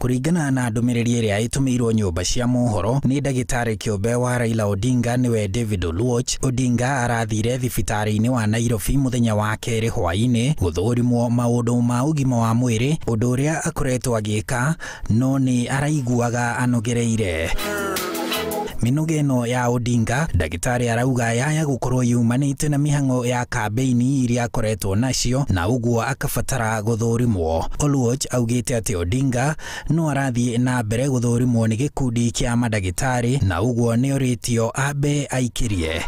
Kũringana na ndũmĩrĩri ĩrĩa ĩtũmĩirwo nyũmba cia mohoro nĩ ndagĩtarĩ kĩũmbe wa Raila Odinga nĩwe David Oluoch, Odinga arathire thibitarĩ-inĩ wa Nairobi mũthenya wa kerĩ hwaĩ-inĩ gũthũrimwo maũndũ ma ũgima wa mwĩrĩ, ũndũ ũrĩa akoretwo agĩka no nĩ araiguaga anogereire. Mĩnoga ĩno ya Odinga, ndagĩtarĩ arauga yaya gũkorwo yumanĩte na mĩhang'o ya kambĩini iria akoretwo nacio na ũguo akabatara gũthũrimwo. Oluoch augĩte atĩ Odinga no arathiĩ na mbere gũthũrimwo nĩ gĩkundi kĩa mandagĩtarĩ na ũguo nĩ orĩtio ambe aikĩrie.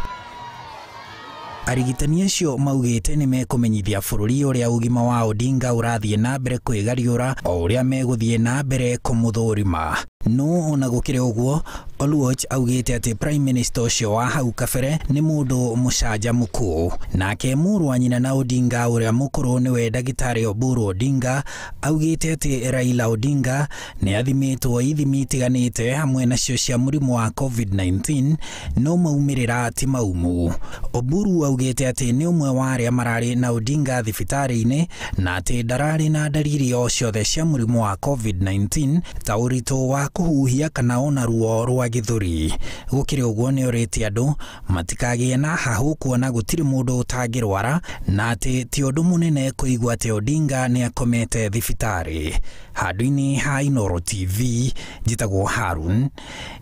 Arigitani acio maugĩte nĩ mekũmenyithia bũrũri ũrĩa ũgima wa Odinga ũrathiĩ na mbere kwĩgariũra o ũrĩa megũthiĩ na mbere kũmũthũrima. No ona gũkĩrĩ ũguo, Oluoch augĩte atĩ Prime Minister ũcio wa hau kabere nĩ mũndũ mũcanjamũku. Nake mũrũ wa nyina na Odinga ũrĩa mũkũrũ nĩwe ndagĩtarĩ Oburu Odinga augĩte atĩ Raila Odinga nĩ athimĩtwo ithimi itiganĩte hamwe nacio cia mũrimũ wa COVID-19 no maumĩrĩra ti maumu. Oburu augĩte atĩ nĩ ũmwe wa arĩa mararĩ na Odinga thibitarĩ-inĩ na atĩ ndararĩ na ndariri o ciothe cia mũrimũ wa COVID-19 ta ũritũ wa kũhuhia kana ona ruo rwa gĩthũri. Gũkĩrĩ ũguo nĩ orĩtie andũ matikagĩe na hahũ kuona gũtirĩ mũndũ ũtangĩrwara na atĩ ti ũndũ mũnene kũigua atĩ Odinga nĩ akomete thibitarĩ. Handũ-inĩ ha Inooro TV, njĩtagwo Harun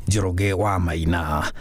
Njoroge wa Maina.